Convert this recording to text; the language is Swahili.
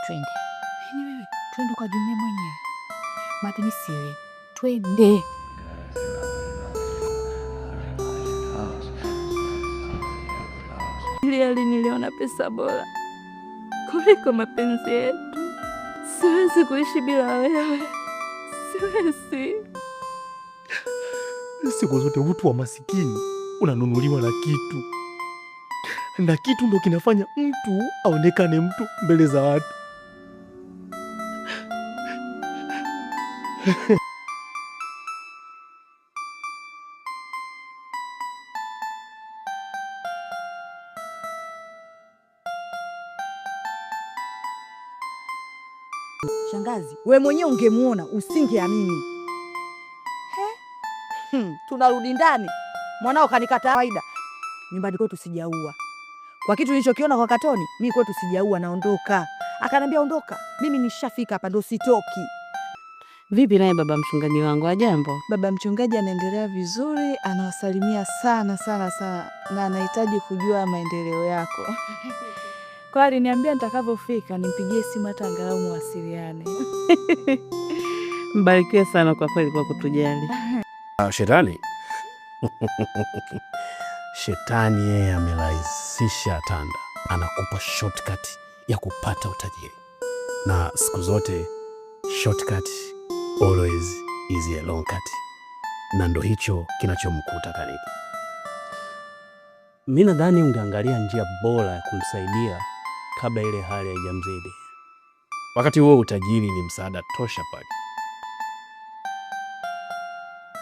Twende. Yaani wewe, twende kwa Jumia mwenyewe. Mati sielewi. Twende. Ili niliona pesa bora kuliko mapenzi yetu. Siwezi kuishi bila wewe, siwezi. Siku zote utu wa masikini unanunuliwa na kitu, na kitu ndo kinafanya mtu aonekane mtu mbele za watu. Shangazi, we mwenyewe ungemuona usingeamini. Tunarudi ndani, mwanao kanikata kawaida. Nyumbani kwetu sijaua kwa kitu nilichokiona kwa katoni, mi kwetu sijaua, naondoka. Akanambia ondoka, mimi nishafika hapa ndo sitoki. Vipi naye baba mchungaji wangu, ajambo? Baba mchungaji anaendelea vizuri, anawasalimia sana sana sana na anahitaji kujua maendeleo yako. Kwa aliniambia nitakavyofika nimpigie simu hata angalau muwasiliane. Mbarikiwe sana kwa kweli kwa kutujali. Shetani shetani yeye amerahisisha tanda, anakupa shortcut ya kupata utajiri, na siku zote shortcut always is a long cut, na ndo hicho kinachomkuta Kaniki. Mi nadhani ungeangalia njia bora ya kumsaidia kabla ile hali haijamzidi. Wakati huo utajiri ni msaada tosha kwake.